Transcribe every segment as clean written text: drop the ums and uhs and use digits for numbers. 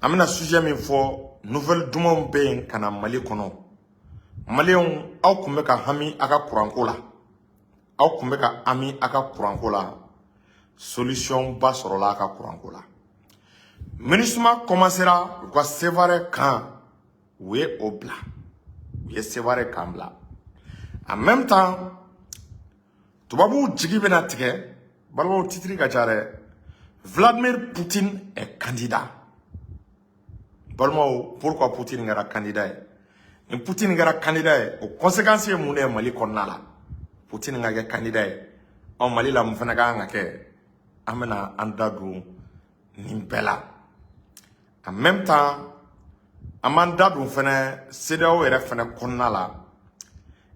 An bɛna sujet min fɔ, nouvelle dumanw bɛ yen ka na Mali kɔnɔ. Maliyɛnw, aw tun bɛ ka hami a ka kuranko la, aw tun bɛ ka hami a ka kuranko la, solution ba sɔrɔla a ka kuranko la. MINUSMA commencera u ka Sévaré kan, u ye o bila, u ye Sévaré kan bila. En même temps, tubabuw jigi bɛna tigɛ. Balimaw, titre ka ca dɛ. Vladimir Poutine est candidat. Balimaw, pourquoi Poutine kɛra candidat ye? Ni Poutine kɛra candidat ye, o conséquence ye mun de ye Mali kɔnɔna la? Poutine ka kɛ candidat ye, ɔ, Mali la, mun fana ka kan ka kɛ? An bɛna an da don nin bɛɛ la. En même temps, an b'an da don fɛnɛ CEDEAO yɛrɛ fɛnɛ kɔnɔna la.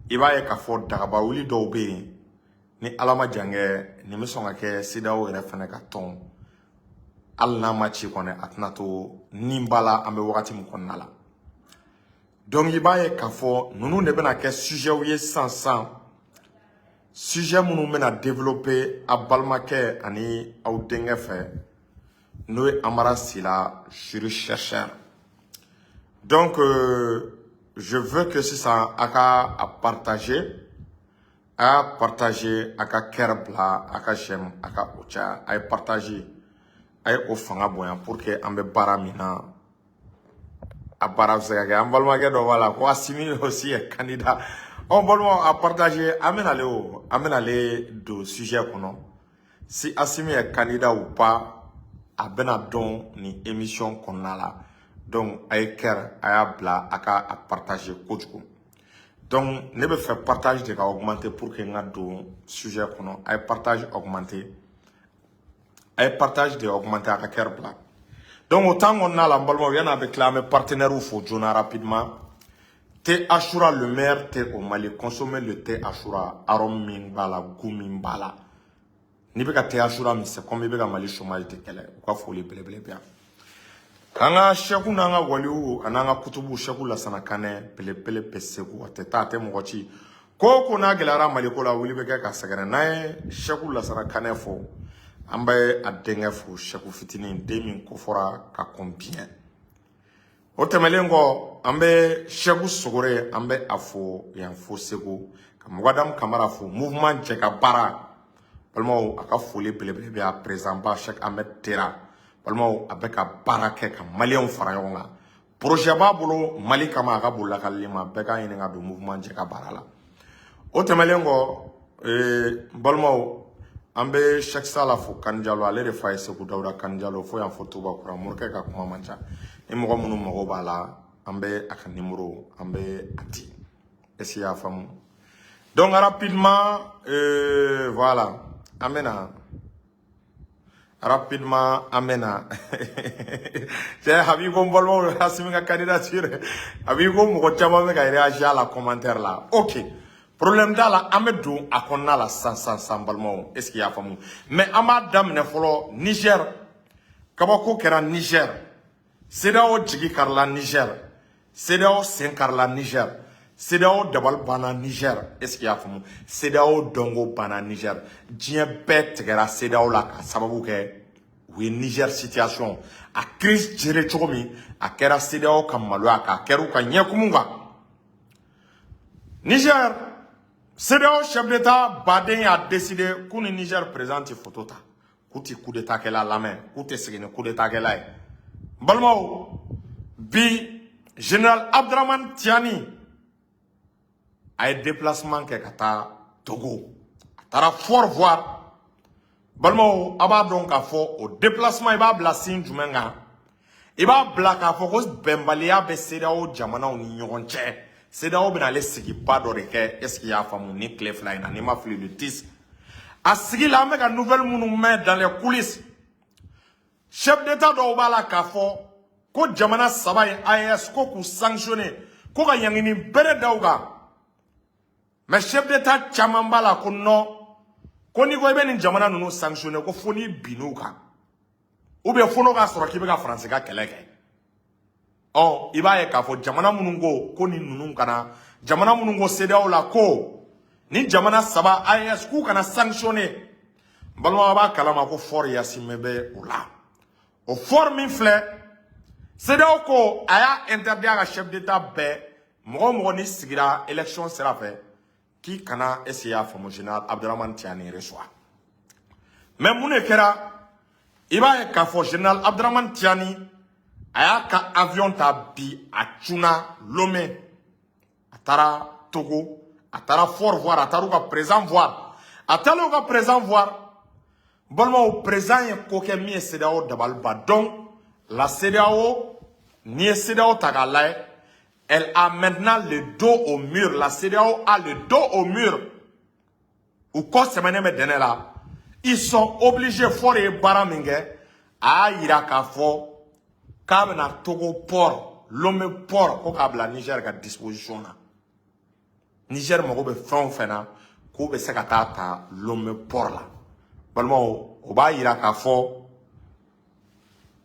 I b'a ye k'a fɔ dagabawuli dɔw bɛ yen, ni Ala ma jan kɛ, nin bɛ sɔn ka kɛ CEDEAO yɛrɛ fɛnɛ ka tɔn. Hali n'a ma ci kɔni, a tɛna to nin ba la an bɛ wagati min kɔnɔna la. Donc i b'a ye k'a fɔ ninnu de bɛna kɛ sujet ye sisan sisan, sujet minnu bɛna développer a balimakɛ ani aw denkɛ fɛ, n'o ye Amara Sila, juriste chercheur. Donc je veux que sisan a ka a partager, a y'a partager, a ka cœur bila, a ka j'aime, a ka o caya, a ye partager, a ye o fanga bonya pour que an bɛ baara min na, a baara bɛ se ka kɛ. An balimakɛ dɔ b'a la ko Assimi aussi est candidat. Ɔ, balimaw, a partager. An bɛna ale, o an bɛna ale don sujet kɔnɔ. Si Assimi est candidat ou pas, a bɛna dɔn nin émission kɔnɔna la. Donc a ye cœur, a y'a bila, a ka a partager kojugu. Donc ne bɛ fɛ partage de ka augmenter pour que n ka don sujet kɔnɔ. A ye partage augmenter, a ye partage de augmenter, a ka cœur bila. Donc o temps kɔnɔna la, n balimaw, yanni a bɛ tila, an bɛ partenaires fo joona rapidement. Thé Achoura, le meilleur thé au Mali. Consommer le thé Achoura. Arôme min b'a la, goût min b'a la. N'i bɛ ka thé Achoura min, c'est comme i bɛ ka Mali chômage de kɛlɛ. U ka foli belebele bɛ yan. K'an ka sɛku n'an ka waliw ani an ka kutubu, Sɛku Lasana Kanɛ belebele bɛ Segu, a tɛ taa, a tɛ mɔgɔ ci. Ko o ko n'a gɛlɛyara Maliko la, wuli bɛ kɛ ka sɛgɛrɛ. N'an ye Sɛku Lasana Kanɛ fo, an bɛ a denkɛ fo, Sɛku fitinin, den min kofɔra ka kɔn biɲɛ. O tɛmɛnen kɔ, an bɛ Sɛku Sogore, an bɛ a fo yan fo Segu, ka Mugadamu Kamara fo, mouvement Jɛ ka Baara. Balimaw, a ka foli belebele bɛ a président ba Cheikh Ahmed Tera. Balimaw, a bɛ ka baara kɛ ka maliyɛnw fara ɲɔgɔn kan. Projet b'a bolo Mali kama, a ka boli lakalili ma. Bɛɛ k'a ɲini ka don mouvement Jɛ ka Baara la. O tɛmɛnen kɔ, balimaw, an bɛ Cheikh Sala fo Kanjalo, ale de fa ye Segu Dawuda Kanjalo fo yan fo Tubakura. Morikɛ ka kuma man ca. Ni mɔgɔ minnu mago b'a la, an bɛ a ka numéro, an bɛ a di. Est ce que i y'a faamu? Donc rapidement, voilà, an bɛ na rapidement, an bɛ na. Cɛ, a b'i ko n balimaw, Assimi ka candidature, a b'i ko mɔgɔ caman bɛ ka réagir a la commentaire la. Ok, problème t'a la, an bɛ don a kɔnɔna la sisan sisan sisan. Balimaw, est ce que i y'a faamu? Mais an b'a daminɛ fɔlɔ Niger. Kabako kɛra Niger. CEDEAO jigi karila Niger, CEDEAO sen karila Niger, CEDEAO dabali banna Niger. Est ce que i y'a faamu? CEDEAO dɔnko banna Niger. Diɲɛ bɛɛ tigɛra CEDEAO la k'a sababu kɛ u ye Niger situation a crise gérer cogo min. A kɛra CEDEAO ka maloya, k'a kɛra u ka ɲɛkumu kan. Niger, CEDEAO chef d'État baden y'a décidé k'u ni Niger président tɛ photo ta, k'u tɛ coup d'état kɛla lamɛn, k'u tɛ segin ni coup d'état kɛla ye. N balimaw, bi général Abdramane Tiani a ye déplacement kɛ ka taa Togo, a taara Faure voir. Balimaw, a b'a dɔn k'a fɔ o déplacement, i b'a bila sin jumɛn kan? I b'a bila k'a fɔ ko bɛnbaliya bɛ CEDEAO jamanaw ni ɲɔgɔn cɛ. CEDEAO bɛna ale sigiba dɔ de kɛ. Est ce que i y'a faamu? Ni tile 2 in na, n'i ma fili, le 10, a sigi la. An bɛ ka nouvelle minnu mɛn dans les coulisses, chef d'état dɔw b'a la k'a fɔ ko jamana saba in, AES, ko k'u sanctionner, ko ka ɲangini bere da u kan. Mais chef d'état caman b'a la ko non, ko n'i ko i bɛ nin jamana ninnu sanctionner, ko fo n'i binn'u kan, ou bien fo n'o k'a sɔrɔ k'i bɛ ka Faransi ka kɛlɛ kɛ. Ɔ, i b'a ye k'a fɔ jamana minnu ko ko nin ninnu kana, jamana minnu ko CEDEAO la ko ni jamana saba AES k'u kana sanctionner, n balimaw, b'a kalama ko Faure Gnassingbé bɛ o la. O Faure min filɛ CEDEAO ko a y'a interdit a ka chef d'état bɛɛ, mɔgɔ o mɔgɔ n'i sigira élection sira fɛ, k'i kana essayer y'a faamu général Abdourahamane Tiani reçoit. Mais mun de kɛra? I b'a ye k'a fɔ général Abdourahamane Tiani, a y'a ka avion ta bi, a cunna Lomé, a taara Togo, a taara Faure voir, a taara u ka président voir. A taalen u ka président voir, balimaw, président ye ko kɛ min ye CEDEAO dabali ban. Donc la CEDEAO, n'i ye CEDEAO ta k'a lajɛ, elle a maintenant le dos au mur. La CEDEAO a le dos au mur. U kɔ sɛmɛnen bɛ dɛnɛ la. Ils sont obligés. Faure ye baara min kɛ, a y'a yira k'a fɔ k'a bɛna Togo port, Lomé port, ko k'a bila Niger ka disposition na. Niger mago bɛ fɛn o fɛn na, k'u bɛ se ka taa ta Lomé port la. Balimaw, o b'a yira k'a fɔ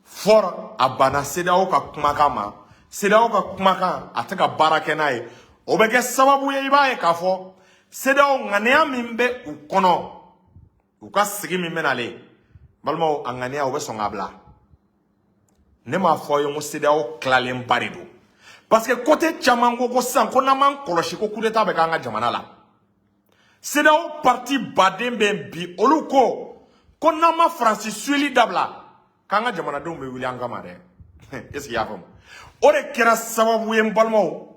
Faure a banna CEDEAO ka kumakan ma. CEDEAO ka kumakan, a tɛ ka baara kɛ n'a ye. O bɛ kɛ sababu ye, i b'a ye k'a fɔ CEDEAO ŋaniya min bɛ u kɔnɔ, u ka sigi min bɛ nalen, balimaw, a ŋaniya, u bɛ sɔn k'a bila. Ne m'a fɔ aw ye n ko CEDEAO tilalenba de don, parce que côté caman ko ko sisan ko n'an m'an kɔlɔsi, ko coup d'état bɛ k'an ka jamana la. CEDEAO parti baden bɛ yen bi, olu ko ko n'an ma Faransi suyeli dabila, k'an ka jamanadenw bɛ wuli an kama dɛ. Est ce que i y'a faamu? O de kɛra sababu ye, n balimaw,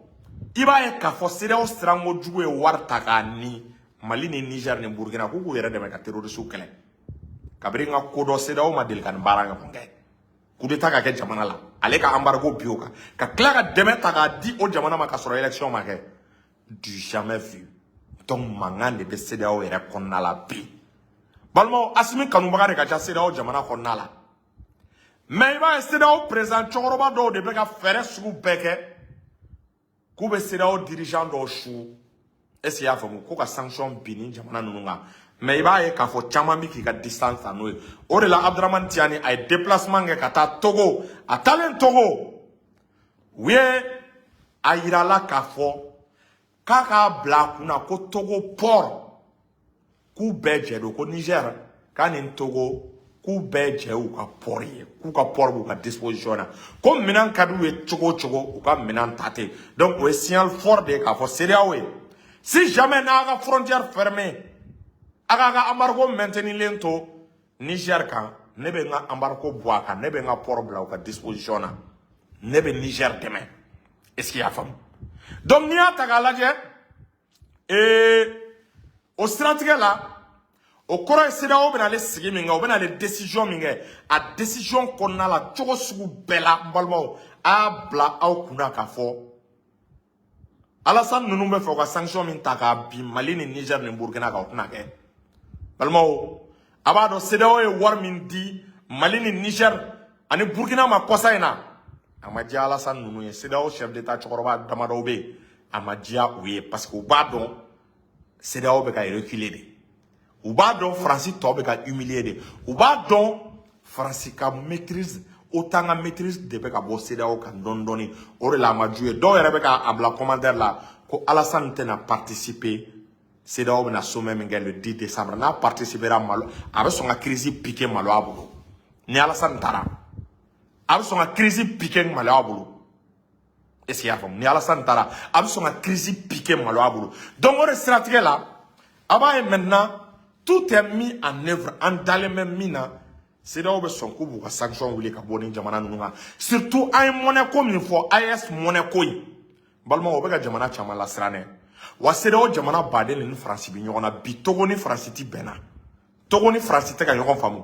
i b'a ye k'a fɔ CEDEAO siranko jugu ye wari ta k'a ni Mali ni Niger ni Burukina k'u k'u yɛrɛ dɛmɛ ka terroriste kɛlɛ. Kabini n ka ko dɔn, CEDEAO ma deli ka nin baara ɲɔgɔn kɛ. Coup d'état ka kɛ jamana la, ale ka embargo bi o kan, ka tila ka dɛmɛ ta k'a di o jamana ma ka sɔrɔ élection ma kɛ, du jamais vu. Donc mankan de bɛ CEDEAO yɛrɛ kɔnɔna la bi. Balimaw, Asimi kanubaga de ka ca CEDEAO jamana kɔnɔna la. Mais i b'a ye, CEDEAO président cɛkɔrɔba dɔw de bɛ ka fɛɛrɛ sugu bɛɛ kɛ k'u bɛ CEDEAO dirigeant dɔw su, est ce que i y'a faamu, ko ka sanction bin ni jamana ninnu kan. Mais i b'a ye k'a fɔ caman bɛ k'i ka distance ta n'o ye. O de la, Abdourahamane Tiani, a ye déplacement kɛ ka taa Togo. A taalen Togo, u ye a yira la k'a fɔ k'a k'a bila a kunna ko Togo port, k'u bɛɛ jɛ don, ko Niger k'a ni Togo, k'u bɛɛ jɛ u ka port ye, k'u ka port b'u ka disposition na, ko minɛn ka d'u ye cogo o cogo, u ka minɛn ta ten. Donc o ye signal fort de ye k'a fɔ CEDEAO ye, si jamais n'a ka frontière fermée, a k'a ka embargo maintenilen to Niger kan, ne bɛ n ka embargo bɔ a kan, ne bɛ n ka port bila u ka disposition na, ne bɛ Niger dɛmɛ. Est ce que i y'a faamu? Donc n'i y'a ta k'a lajɛ, o siratigɛ la, o kɔrɔ ye CEDEAO bɛna ale sigi min kɛ, o bɛna ale décision min kɛ, a décision kɔnɔna la, cogo sugu bɛɛ la, n balimaw, a y'a bila aw kunna k'a fɔ Alassane ninnu bɛ fɛ u ka sanction min ta k'a bin Mali ni Niger ni Burkina kan, o tɛna kɛ. Balimaw, a b'a dɔn CEDEAO ye wari min di Mali ni Niger ani Burkina ma kɔsa in na, a ma diya Alassane ninnu ye. CEDEAO chef d'état cɛkɔrɔba damadɔw bɛ yen, a ma diya u ye, parce que u b'a dɔn CEDEAO bɛ ka reculer de, u b'a dɔn Faransi tɔ bɛ ka humilier de, u b'a dɔn Faransi ka maîtrise, OTAN ka maîtrise de bɛ ka bɔ CEDEAO kan dɔɔni dɔɔni. O de la a ma ju ye. Dɔw yɛrɛ bɛ k'a bila commentaire la ko Alassane tɛna participer CEDEAO bɛna sommet min kɛ le 10 décembre. N'a participera, malo a bɛ sɔn ka crise piquer malo a bolo. Ni Alassane taara, a bɛ sɔn ka crise piquer malo a bolo. Est ce que i y'a faamu? Ni Alassane taara, a bɛ sɔn ka crise piquer malo a bolo. Donc o de siratigɛ la, a b'a ye maintenant, tout est mis en œuvre. An dalen bɛ min na, CEDEAO bɛ sɔn k'u b'u ka sanction wuli ka bɔ ni jamana ninnu kan. Surtout an ye monnaie ko min fɔ, AES monnaie ko in, balimaw, o bɛ ka jamana caman lasiran dɛ. Wa CEDEAO jamana baden de ni Faransi bɛ ɲɔgɔn na bi. Togo ni Faransi ti bɛn na, Togo ni Faransi tɛ ka ɲɔgɔn faamu,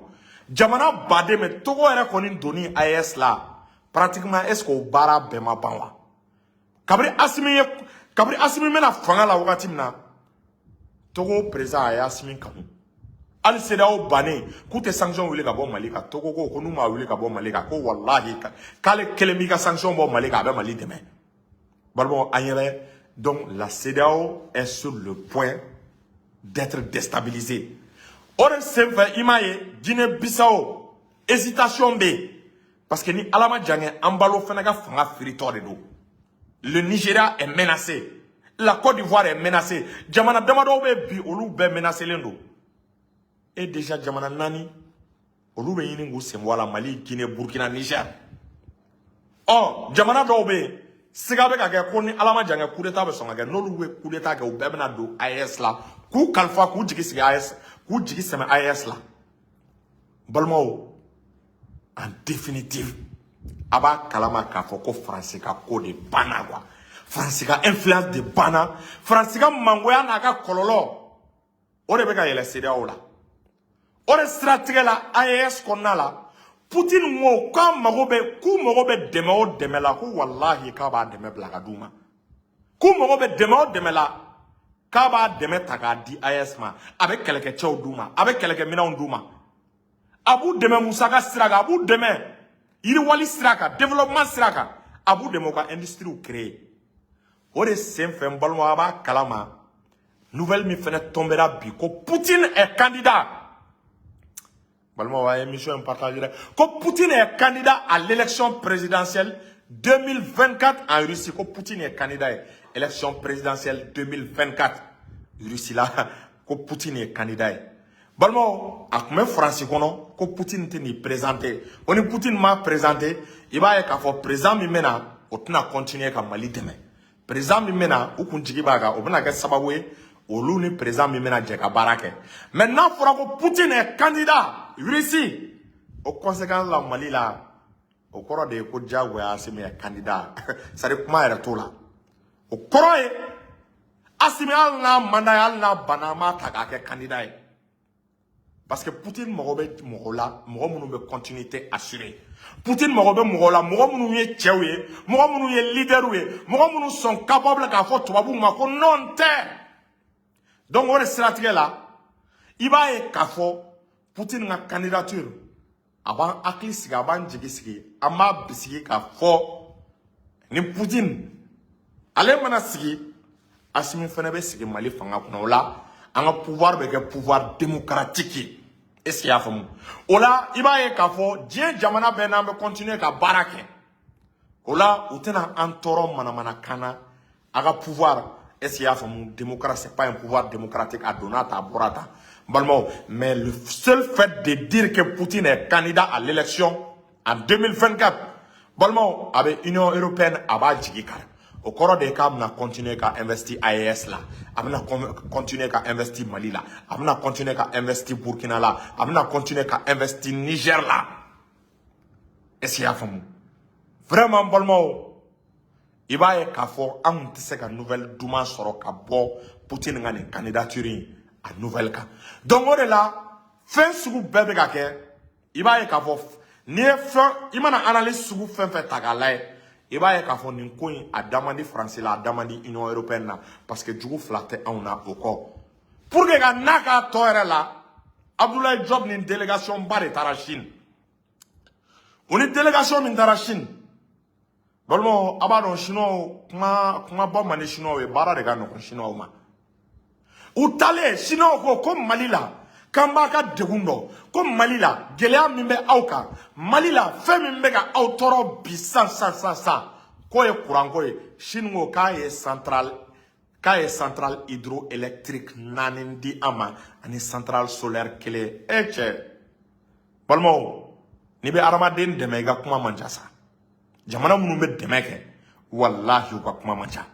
jamana baden. Mɛ Togo yɛrɛ kɔni donni AES la pratiquement, est ce que o baara bɛɛ ma ban wa? Kabini Asimi bɛna fanga la wagati min na, Togo président, a ye Asimi kanu. Hali CEDEAO bannen k'u tɛ sanction wuli ka bɔ Mali kan, Togo ko ko n'u m'a wuli ka bɔ Mali kan, ko walahi k'ale kelen b'i ka sanction bɔ Mali kan, a bɛ Mali dɛmɛ. Balimaw, an yɛrɛ, donc la CEDEAO est sur le point d'être déstabilisée. O de senfɛ, i m'a ye, Guinée Bissau, hésitation bɛ yen, parce que ni Ala ma jan kɛ, Embalo fana ka fanga firitɔ de don. Le Nigeria est menacé, la Côte d'Ivoire est menacée, jamana damadɔw bɛ bi, olu bɛɛ menacelen don. Et déjà jamana naani, olu bɛ ɲini k'u sen bɔ a la: Mali, Guinée, Burkina, Niger. Ɔ, jamana dɔw bɛ yen, siga bɛ ka kɛ ko ni Ala ma jan kɛ, coup d'état bɛ sɔn ka kɛ. N'olu bɛ coup d'état kɛ, u bɛɛ bɛna don AES la k'u kalifa, k'u jigi sigi AES, k'u jigi sɛmɛ AES la. Balimaw, en définitive, a b'a kalama k'a fɔ ko Faransi ka ko de banna quoi. Faransi ka influence de banna. Faransi ka mangoya n'a ka kɔlɔlɔ, o de bɛ ka yɛlɛ CEDEAO la. O de siratigɛ la, AES kɔnɔna la, Poutine ko k'a mago bɛ, k'u mago bɛ dɛmɛ o dɛmɛ la, ko walahi k'a b'a dɛmɛ bila ka d'u ma. K'u mago bɛ dɛmɛ o dɛmɛ la, k'a b'a dɛmɛ ta k'a di AES ma. A bɛ kɛlɛkɛcɛw d'u ma, a bɛ kɛlɛkɛminɛnw d'u ma, a b'u dɛmɛ musaka sira kan, a b'u dɛmɛ yiriwali sira kan, développement sira kan, a b'u dɛmɛ u ka industrie créer. O de sen fɛ, n balima, a b'a kalama, nouvelle min fɛnɛ tombera bi, ko Poutine est candidat. Balimaw, a ye émission in partager dɛ. Ko Poutine est candidat à l'élection présidentielle 2024 en Russie. Ko Poutine est candidat ye élection présidentielle 2024 Russie la. Ko Poutine est candidat ye. Balimaw, a tun bɛ Faransi kɔnɔ ko Poutine tɛ n'i présenter. Ko ni Poutine m'a présenter, i b'a ye k'a fɔ président min bɛ na, o tɛna continuer ka Mali dɛmɛ. Président min bɛ na, u kun jigi b'a kan, o bɛna kɛ sababu ye olu ni président min bɛna jɛ ka baara kɛ. Mais n'a fɔra ko Poutine est candidat Russie, o conséquence la Mali la, o kɔrɔ de ye ko diyagoya Assimi est candidat. C'est à dire, kuma yɛrɛ t'o la. O kɔrɔ ye Assimi, hali n'a man d'a ye, hali n'a banna, an b'a ta k'a kɛ candidat ye. Parce que Poutine mago bɛ mɔgɔw la, mɔgɔ minnu bɛ continuité assurer. Poutine mago bɛ mɔgɔw la, mɔgɔ minnu ye cɛw ye, mɔgɔ minnu ye leaderw ye, mɔgɔ minnu sont capables k'a fɔ tubabuw ma ko non tɛ. Donc o de siratigɛ la, i b'a ye k'a fɔ Poutine ka candidature, a b'an hakili sigi, a b'an jigi sigi. An b'a bisigi k'a fɔ ni Poutine ale mana sigi, Assimi fana bɛ sigi Mali fanga kunna. O la, an ka pouvoir bɛ kɛ pouvoir démocratique ye. Est ce que i y'a faamu? O la, i b'a ye k'a fɔ diɲɛ jamana bɛɛ n'an bɛ continuer ka baara kɛ. O la, u tɛna an tɔɔrɔ manamanakan na. A ka pouvoir, est ce que i y'a faamu, démocratie, c'est pas un pouvoir démocratique. A donna ta, a bɔra ta, n balimaw. Mais le seul fait de dire que Poutine est candidat à l'élection en 2024, balimaw, a bɛ Union européenne, a b'a jigi kari. O kɔrɔ de ye k'a bɛna continuer ka investir AES la, a bɛna continuer ka investir Mali la, a bɛna continuer ka investir Burkina la, a bɛna continuer ka investir Niger la. Est ce que i y'a faamu? Vraiment, n balimaw, i b'a ye k'a fɔ an tun tɛ se ka nouvelle duman sɔrɔ ka bɔ Poutine ka nin candidature in a nouvelle kan. Donc o de la, fɛn sugu bɛɛ bɛ ka kɛ. I b'a ye k'a fɔ n'i ye fɛn, i mana analyse sugu fɛn fɛn ta k'a lajɛ, i b'a ye k'a fɔ nin ko in, a da man di Faransi la, a da man di Union européenne na, parce que jugu fila tɛ anw na o kɔ. Pour que ka n'a k'a tɔ yɛrɛ la, Abdoulaye Diop ni délégation ba de taara Chine. O ni délégation min taara Chine, balimaw, a b'a dɔn chinois, kuma kumaba man di chinois ye, baara de ka nɔgɔn chinois ma. U taalen, chinois ko ko Mali la, k'an b'a ka degun dɔn, ko Mali la, gɛlɛya min bɛ aw kan Mali la, fɛn min bɛ ka aw tɔɔrɔ bi san san san san, k'o ye kuranko ye. Chine ko k'a ye centrale hydroélectrique naani di an ma ani centrale solaire kelen. E cɛ, balimaw, n'i bɛ adamaden dɛmɛ, i ka kuma man ca sa. Jamana minnu bɛ dɛmɛ kɛ, walahi, u ka kuma man ca.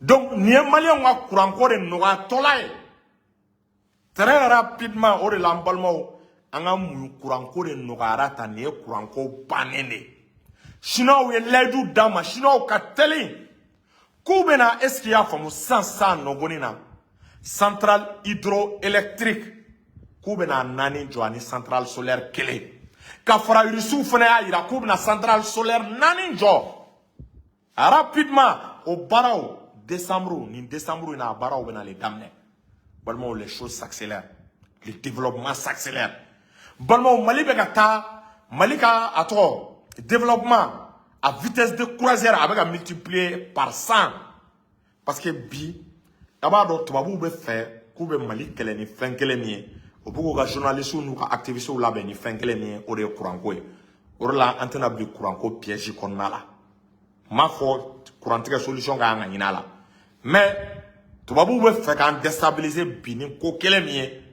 Donc nin ye maliyɛnw ka kuranko de nɔgɔyatɔla ye très rapidement. O de la, an balimaw, an ka muɲu, kuranko de nɔgɔyara ta. Nin ye kuranko bannen de ye. Chinois ye layidu d'an ma, chinois ka teli k'u bɛna, est ce que i y'a faamu, sisan sisan nɔgɔni na, centrale hydroélectrique, k'u bɛna naani jɔ ani centrale solaire kelen. Ka fara Irisiw fana y'a yira k'u bɛna centrale solaire naani jɔ rapidement. O baaraw, décembre, nin décembre in na, a baaraw bɛna le daminɛ. Balimaw, les choses s'accélèrent, le développement s'accélère. Balimaw, Mali bɛ ka taa, Mali ka a tɔgɔ développement à vitesse de croisière, a bɛ ka multiplier par 100. Parce que bi, a b'a dɔn, tubabuw bɛ fɛ k'u bɛ Mali kɛlɛ ni fɛn kelen min ye, o b'u k'u ka journalistes n'u ka activistes labɛn ni fɛn kelen min ye, o de ye kuranko ye. O de la, an tɛna bi kuranko piège kɔnɔna la. N m'a fɔ kurantigɛ solution ka kan ka ɲini a la, mais tubabuw bɛ fɛ k'an déstabiliser bi ni ko kelen min ye.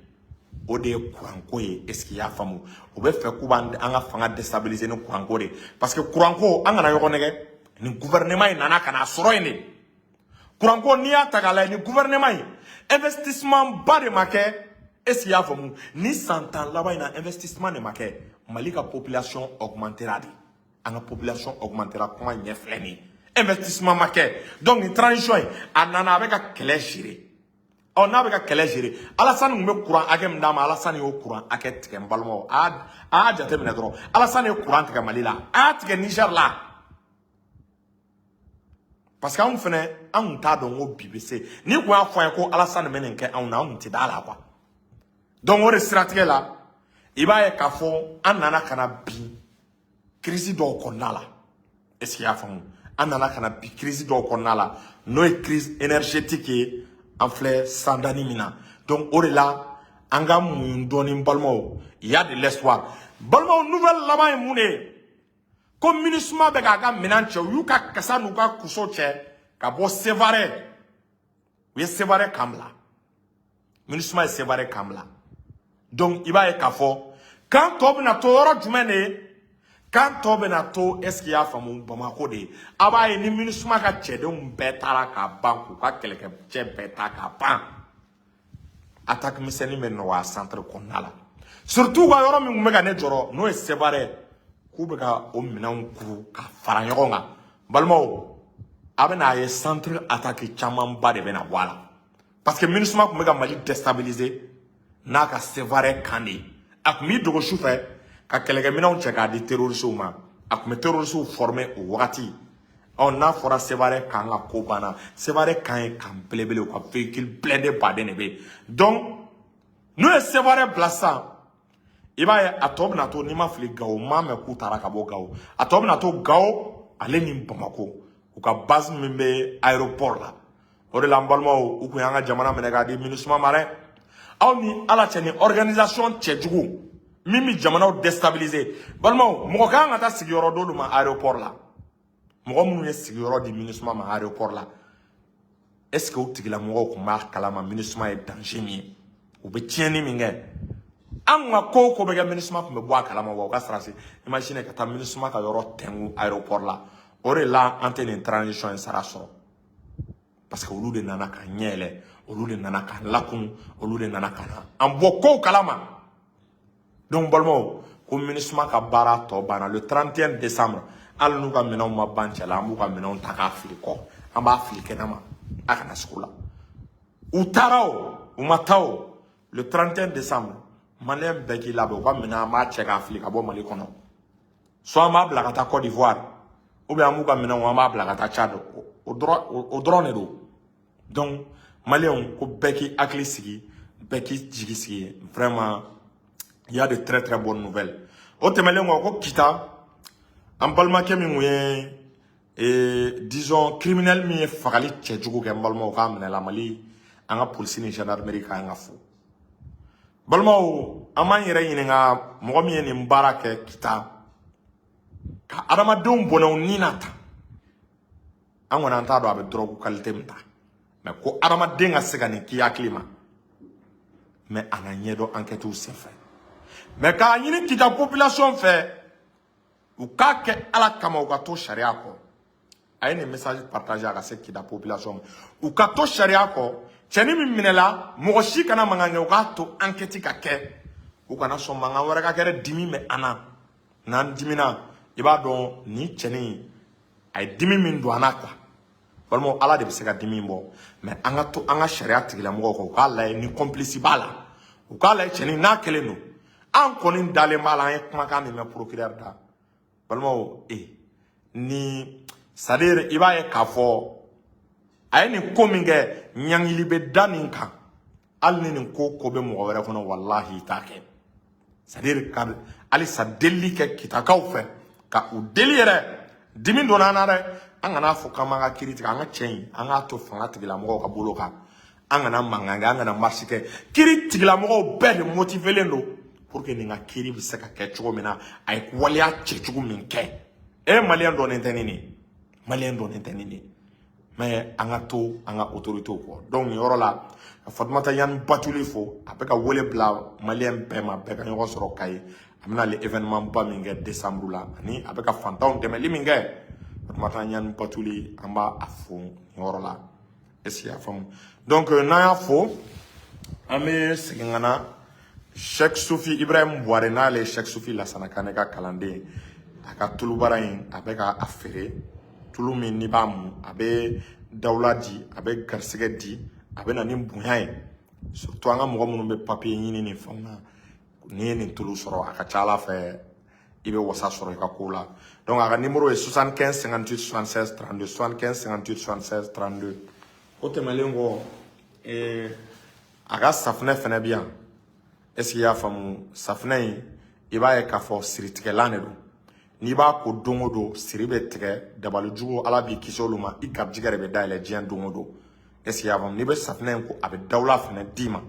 O de ye kuranko ye. Est ce que i y'a faamu? U bɛ fɛ k'u b'an an ka fanga déstabiliser ni kuranko de ye, parce que kuranko, an kana ɲɔgɔn nɛgɛ, nin gouvernement in nana ka na sɔrɔ yen de. Kuranko, n'i y'a ta k'a lajɛ, ni gouvernement in, investissement ba de ma kɛ. Est ce que i y'a faamu? Ni san 10 laban in na, investissement de ma kɛ. Mali ka population augmentera de, an ka population augmentera. Kuma ɲɛ filɛ nin ye, investissement ma kɛ. Donc nin transition in, a nana, a bɛ ka kɛlɛ gérer. Ɔ, n'a bɛ ka kɛlɛ gérer, Alassane tun bɛ courant hakɛ min d'a ma, Alassane y'o courant hakɛ tigɛ. N balimaw, a y'a jateminɛ dɔrɔn, Alassane ye courant tigɛ Mali la, a y'a tigɛ Niger la, parce que anw fɛnɛ, an kun t'a dɔn ko bi bɛ se. N'i kun y'a fɔ an ye ko Alassane bɛ nin kɛ anw na, an kun tɛ da la quoi. Donc o de siratigɛ la, i b'a ye k'a fɔ an nana ka na bin crise dɔw kɔnɔna la. Est ce que i y'a faamu? An nana ka na bin crise dɔw kɔnɔna la, n'o ye crise énergétique ye. An filɛ sandani min na, donc o de la, an ka muɲu dɔɔni, balimaw. Il y a de l'espoir, balimaw. Nouvelle laban ye mun de ye? Ko MINUSMA bɛ k'a ka minɛn cɛ, u y'u ka kasa n'u ka kuso cɛ ka bɔ Sevare. U ye Sevare kan bila, MINUSMA ye Sevare kan bila. Donc i b'a ye k'a fɔ kan tɔ bɛna to yɔrɔ jumɛn de ye? Kan tɔ bɛna to, est ce que i y'a faamu, Bamako de ye. A b'a ye ni MINUSMA ka cɛdenw bɛɛ taara k'a ban, k'u ka kɛlɛkɛcɛ bɛɛ ta k'a ban, attaque misɛnnin bɛ nɔgɔya centre kɔnɔna la, surtout ka yɔrɔ min tun bɛ ka ne jɔrɔ, n'o ye Sevare, k'u bɛ ka o minɛnw kuru ka fara ɲɔgɔn kan. Balimaw, a bɛna ye centre attaque camanba de bɛna bɔ a la, parce que MINUSMA tun bɛ ka Mali déstabiliser n'a ka Sevare kan de ye. A tun b'i dogo su fɛ ka kɛlɛkɛminɛnw cɛ k'a di terroristew ma, a tun bɛ terroristew former o wagati. Ɔ, n'a fɔra Sevare kan ka ko banna, Sevare kan ye kan belebele, u ka véhicule blindé baden de bɛ yen. Donc n'u ye Sevare bila sisan, i b'a ye a tɔ bɛna to, n'i ma fili, Gawo. M'a mɛn k'u taara ka bɔ Gawo. A tɔ bɛna to Gawo, ale ni Bamako, u ka base min bɛ aéroport la. O de la, n balimaw, u kun y'an ka jamana minɛ k'a di MINUSMA ma dɛ. Aw ni Ala cɛ, ni organisation cɛjugu min bɛ jamanaw déstabiliser, balimaw, mɔgɔ kan ka taa sigiyɔrɔ d'olu ma aéroport la? Mɔgɔ minnu ye sigiyɔrɔ di MINUSMA ma aéroport la, est ce que o tigilamɔgɔw tun b'a kalama MINUSMA ye danger min ye, u bɛ tiɲɛni min kɛ? An ka ko o ko bɛ kɛ, MINUSMA tun bɛ bɔ a kalama wa? U ka sarasi, imagine ka taa MINUSMA ka yɔrɔ tɛnku aéroport la. O de la, an tɛ nin transition in sara sɔrɔ, parce que olu de nana ka ɲɛ yɛlɛ, olu de nana ka lakunu, olu de nana ka na an bɔ kow kalama. Donc balimaw, ko MINUSMA ka baara tɔ banna le 31 décembre. Hali n'u ka minɛnw ma ban cɛ la, an b'u ka minɛnw ta k'a fili kɔ, an b'a fili kɛnɛma, a kana sugu la. U taara o, u ma taa o, le 31 décembre, maliyɛn bɛɛ k'i labɛn, u ka minɛn, an b'a cɛ k'a fili ka bɔ Mali kɔnɔ. Soit an b'a bila ka taa Côte d'Ivoire, ou bien an b'u ka minɛnw, an b'a bila ka taa Tchad. O dɔrɔn de don. Donc maliyɛnw, ko bɛɛ k'i hakili sigi, bɛɛ k'i jigi sigi. Vraiment, il y a de très très bonnes nouvelles. O tɛmɛnen kɔ, ko Kita, an balimakɛ min kun ye, disons, criminel min ye fagali cɛjugu kɛ, n balimaw, k'a minɛ la. Mali, an ka polisi ni gendarmerie kan ka fo. Balimaw, an b'an yɛrɛ ɲininka, mɔgɔ min ye nin baara kɛ Kita, ka adamadenw bɔnɛ u ni na tan, an kɔni an t'a dɔn a bɛ drogue qualité min ta, mais ko adamaden ka se ka nin k'i hakili ma. Mais a na ɲɛdɔn enquête senfɛ. Mais k'a ɲini Kita population fɛ, u k'a kɛ Ala kama, u ka to sariya kɔ. A ye nin message partager a ka se Kita population ma, u ka to sariya kɔ. Cɛni min minɛla, mɔgɔ si kana mankan kɛ, u k'a to enquête ka kɛ, u kana sɔn mankan wɛrɛ ka kɛ dɛ. Dimi bɛ an na, n'an dimina, i b'a dɔn nin cɛnin a ye dimi min don an na quoi. Balimaw, Ala de bɛ se ka dimi bɔ, mais an ka to an ka sariya tigilamɔgɔw kɔ, u k'a lajɛ ni complice b'a la, u k'a lajɛ cɛnin n'a kɛlen don. An kɔni dalen b'a la, an ye kumakan min mɛn procureur da, balimaw, ni c'est à dire i b'a ye k'a fɔ a ye nin ko min kɛ, ɲangili bɛ da nin kan. Hali ni nin ko ko bɛ mɔgɔ wɛrɛ kɔnɔ, walahi, i t'a kɛ. C'est à dire ka halisa delili kɛ Kitakaw fɛ, ka u deli yɛrɛ. Dimi donna an na dɛ. An kana fɔ k'an b'an ka kiiri tigɛ, an ka cɛ in, an k'a to fanga tigilamɔgɔw ka bolo kan. An kana mankan kɛ, an kana marche kɛ. Kiiri tigilamɔgɔw bɛɛ de motivelen don pour que nin ka kiiri bɛ se ka kɛ cogo min na, a ye waleya cɛjugu min kɛ. E, maliyɛn dɔnnen tɛ nin ye, maliyɛn dɔnnen tɛ nin ye. Mais an ka to an ka autorités kɔ. Donc nin yɔrɔ la, ka Fatumata Yanni Batuli fo, a bɛ ka wele bila maliyɛn bɛɛ ma, bɛɛ ka ɲɔgɔn sɔrɔ Kayi. A bɛna ale événement ba min kɛ décembre la, ani a bɛ ka fantanw dɛmɛli min kɛ, Fatumata Yanni Batuli, an b'a a fo nin yɔrɔ la. Est ce que i y'a faamu? Donc n'an y'a fo, an bɛ segin ka na Cheikh Sufi Ibrahim Buware, n'ale ye Cheikh Sufi Lasana Kane ka kalanden. A ka tulubara in, a bɛ ka a feere. Tulu min n'i b'a mun, a bɛ dawula di, a bɛ garisɛgɛ di, a bɛ na ni bonya ye, surtout an ka mɔgɔ minnu bɛ papiye ɲini ni fɛnw na. N'i ye nin tulu sɔrɔ, a ka ca ala fɛ, i bɛ wasa sɔrɔ i ka ko la. Donc a ka numéro ye 75 58 76 32, 75 58 76 32. O tɛmɛnen kɔ, a ka safunɛ fɛnɛ bɛ yan. Est ce que i y'a faamu? Safunɛ in, i b'a ye k'a fɔ siritigɛlan de don. N'i b'a ko don o don, siri bɛ tigɛ. Dabalijugu, Ala b'i kisi olu ma. I garijɛgɛ de bɛ dayɛlɛ diɲɛ don o don. Est ce que i y'a faamu? N'i bɛ safunɛ in ko, a bɛ dawula fɛnɛ d'i ma.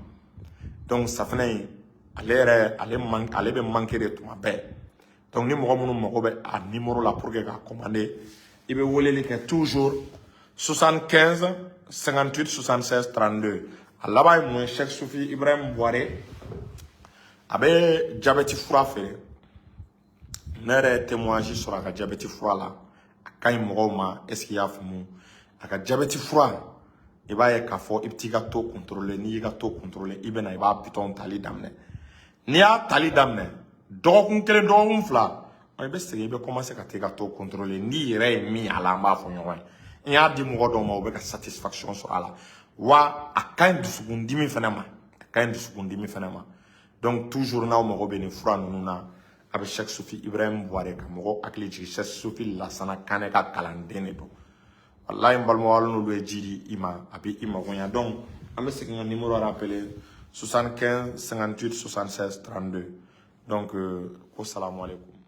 Donc safunɛ in, ale yɛrɛ, ale man, ale bɛ manquer de tuma bɛɛ. Donc ni mɔgɔ minnu mago bɛ a numéro la pour que k'a commander, i bɛ weleli kɛ toujours 75 58 76 32. A laban ye mun ye? Cheikh Sufi Ibrahim Buware, a bɛ jabɛti fura feere. Ne yɛrɛ ye témoignage sɔrɔ a ka jabɛti fura la, a ka ɲi mɔgɔw ma. Est ce que i y'a faamu? A ka jabɛti fura, i b'a ye k'a fɔ i bɛ t'i ka taux contrôler. N'i y'i ka taux contrôler, i bɛ na, i b'a bitɔn tali daminɛ. N'i y'a tali daminɛ dɔgɔkun kelen, dɔgɔkun fila, i bɛ segin, i bɛ commencer ka t'i ka taux contrôler. N'i yɛrɛ ye min a la, an b'a fɔ ɲɔgɔn ye. N y'a di mɔgɔ dɔw ma, u bɛ ka satisfaction sɔrɔ a la. Wa a ka ɲi dusukundimi fana ma, a ka ɲi dusukundimi fana ma. Donc toujours, n'aw mago bɛ nin fura ninnu na, a bɛ Cheikh Sufi Ibrahim Buware, ka mɔgɔw hakili jigin, Cheikh Sufi Lasana Kane ka kalanden de don. Walayi, n balimaw, hali n'olu ye ji di i ma, a bɛ i mago ɲa. Donc an bɛ segin ka numéro rappeler: 75 58 76 32. Donc ko salamu aleykum.